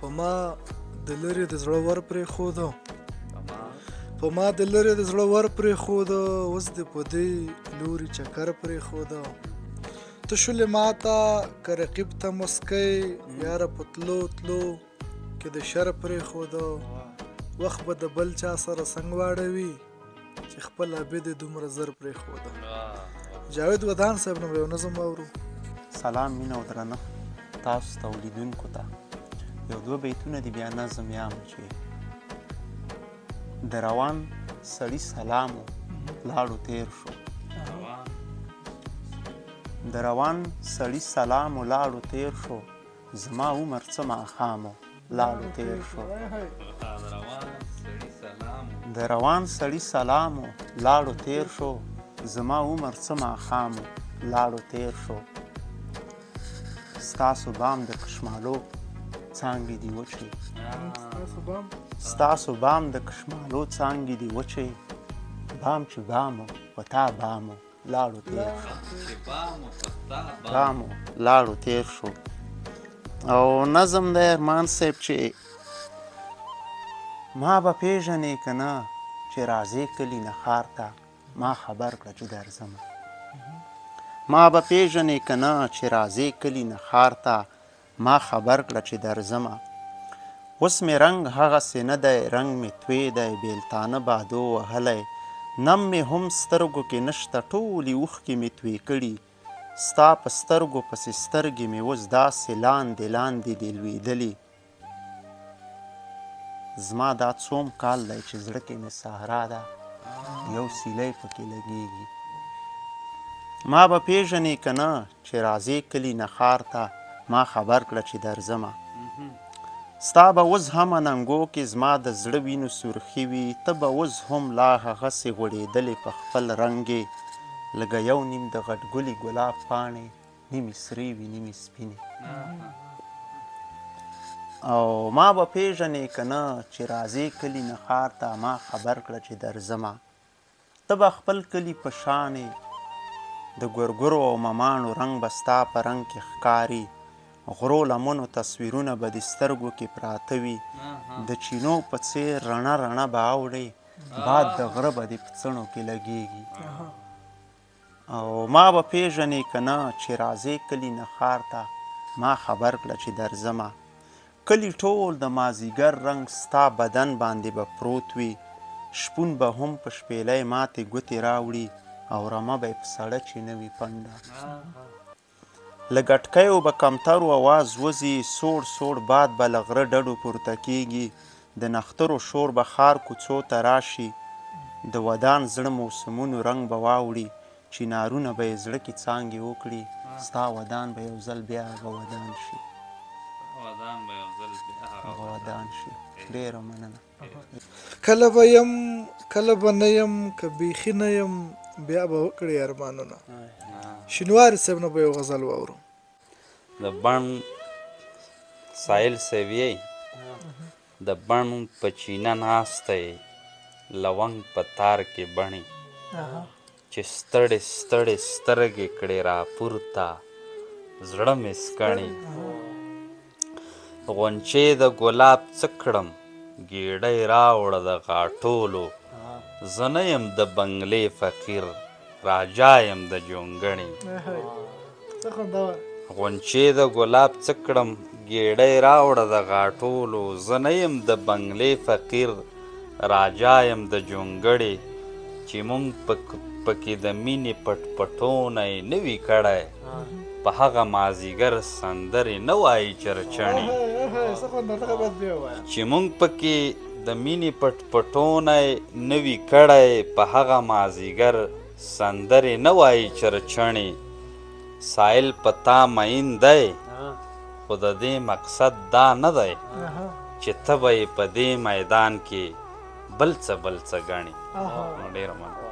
په ما د لرې د زړه ور پرېښوده، په ما د لرې د زړه ور پرېښوده، اوس دې په دې لوري چکر پرېښوده. ته شولې ماته که رقیب ته مسکۍ، یاره په تلو تلو کې د شر پرېښوده. وخت به د بل چا سره څنګ واړوي، چې خپل عابد یې دومره زر پرېښوده. جاوید ودان صاحب نه به یو نظم واورو. سلام، مینه او درنښت تاسو ته او لیدونکو ته. یو دوه بیتونه دي بیا نظم یم چې د روان سړي سلام و لاړو تیر شو، د روان سړي سلام و لاړو تیر شو، زما عمر څه ماښام و لاړو تیر شو. د روان سړي سلام و لاړو تیر شو، زما عمر څه ماښام و لاړو تیر شو. ستاسو بام د کشمالو څانګې دي وچې، ستاسو بام د کشمالو څانګې دي وچې، بام چې بام و په تا بام و لاړو تیر شو، بام و لاړو تیر شو. او نظم دی ارمان صاحب چې ما به پېژنې که نه چې راځې کلي نه ښار ته، ما خبر کړه چې درځمه. ما به پېژنې که نه چې راځې کلي نه ښار ته، ما خبر کړه چې درځمه. اوس مې رنګ هغسې نه دی، رنګ مې توی دی، بېلتانه بادو وهلی، نم مې هم سترګو کې نشته، ټولې اوښکې مې توی کړي. ستا په سترګو پسې سترګې مې اوس داسې لاندې لاندې دي لوېدلي. زما دا څوم کال دی چې زړه کې مې صحرا ده، یو سیلی پکې لګېږي. ما به پېژنې که نه چې راځې کلي نه ښار ته، ما خبر کړه چې درځمه. ستا به اوس هم اننګو کې زما د زړه وینو سرخي وي، ته به اوس هم لا هغسې غوړېدلې په خپل رنګ یې، لکه یو نیم د غټګلي ګلاب پاڼې، نیمې سرې وي نیمې سپینې. او ما به پېژنې که نه چې راځې کلي نه ښار ته، ما خبر کړه چې درځمه. ته به خپل کلي په شانې، د ګورګورو او مماڼو رنګ به ستا په رنګ کې ښکاري، غرو لمنو تصویرونه به د سترګو کې پراته وي، د چینو په څېر رڼه رڼه به اوړې، باد د غره به دې په څڼو کې لګېږي. او ما به پېژنې که نه چې راځې کلي نه ښار ته، ما خبر کړه چې درځمه. کلي ټول د مازیګر رنګ ستا بدن باندې به پروت وي، شپون به هم په شپېلۍ ماتې ګوتې راوړي، او رمه به یې په سړه چې نه وي پنډه. له ګټکیو به کمترو اواز وځي، سوړ سوړ باد به له غره ډډو پورته کېږي، د نښترو شور به ښار کوڅو ته راشي، د ودان زړه موسمونو رنګ به واوړي، چینارونه به یې زړه کې څانګې وکړي، ستا ودان به یو ځل بیا هغه ودان شي، هغه ودان شي. ډېره مننه. کله به یم کله به نه یم، که بیخي نه یم بیا به وکړې ارمانونه. شینواري صاحب نه به یو غزل واورو. د بڼ ساحل صاحب یې د بڼ په چینه ناسته یې، لونګ په تار کې بڼې، چې ستړې ستړې سترګې کړې راپورته، زړه مې سکڼې. غونچې د ګلاب څه کړم، ګېډۍ راوړه د غاټولو، زه نه یم د بنګلې فقیر، راجا یم د جونګړې. غونچې د ګلاب څه کړم، ګېډۍ راوړه د غاټولو، زه نه یم د بنګلې فقیر، راجا یم د جونګړې. چې مونږ پکې د مینې پټ پټونه یې نه وي کړی، په هغه مازیګر سندرې نه وایي چرچڼې. چې مونږ پکې د مینې پټ پټونه یې نه وي کړی، په هغه مازیګر سندرې نه وایي چرچڼې. ساحل په تا مئین دی، خو د دې مقصد دا نه دی چې ته به یې په دې میدان کې بل څه بل څه ګڼې. ډېره مننه.